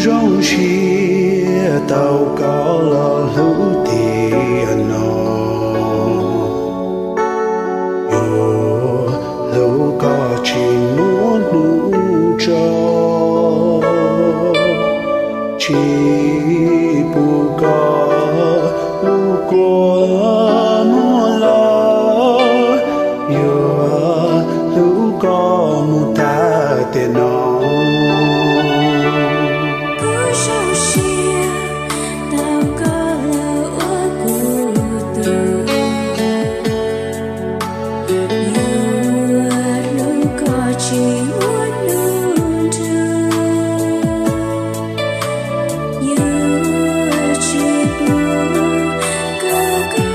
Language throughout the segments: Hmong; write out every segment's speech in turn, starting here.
Zoo siab tau koj los hlub tiam no, yuav hlub koj tsis muaj hnub tso, tsis pub koj lub kua muag los, yuav hlub koj mus tag tiam no. Kuv zoo siab tau koj los ua kuv tus, yuav hlub koj tsis muaj hnub nrog, yuav tsis pub koj koj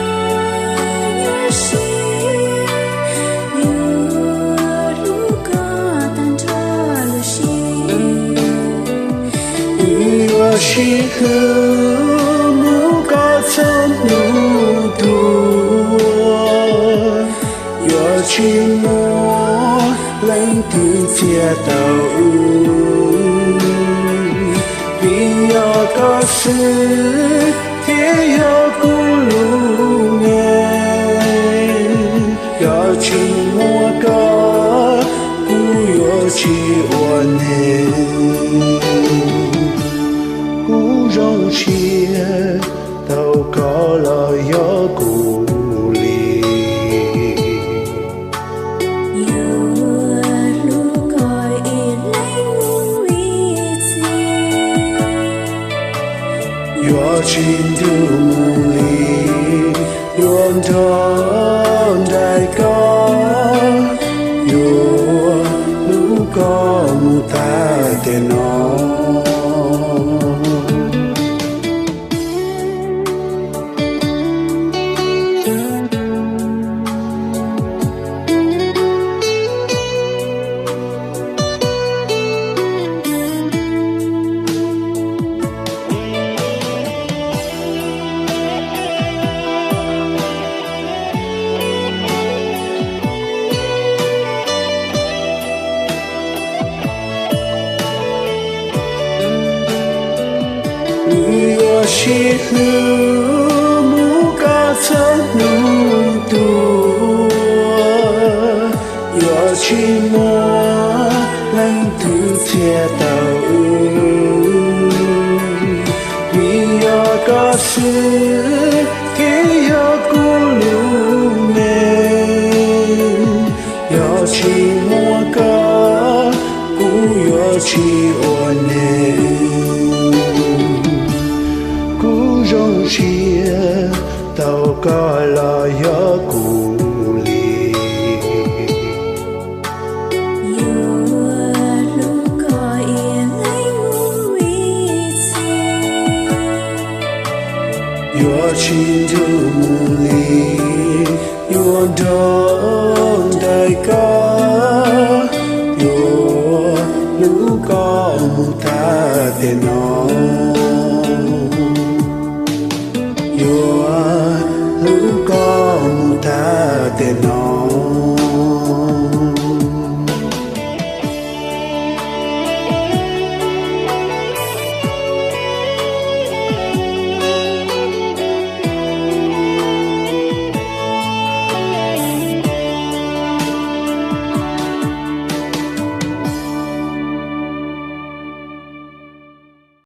yuav siab, yuav hlub koj tag nrho lub siab. Wb yuav sib hlub mus kom txog hnub tuag, yuav tsis muaj leej twg txiav tau wb, vim yog koj xwb thiaj yog kuv lub neej. Yog tsis muaj koj, kuv yuav tsis ua neeg. Kuv zoo siab tau koj los yog kuv li, yuav hlub koj ib leeg mus ib txhis, yuav tsis ntuj mus li, yuav nrog nraim koj, yuav hlub koj mus tag tiam no. Wb yuav sib hlub mus kom txog hnub tuag, yuav tsis muaj leej twg txiav tau wb, vim yog koj xwb thiaj yog kuv lub neej. Yog tsis muaj koj, kuv yuav tsis ua neeg. Kuv zoo siab tau koj los yog kuv li, yuav hlub koj ib leeg mus ib txhis, yuav tsis ntuj mus li, yuav nrog nraim koj, yuav hlub koj mus tag tiam no, yuav hlub koj mus tag tiam no.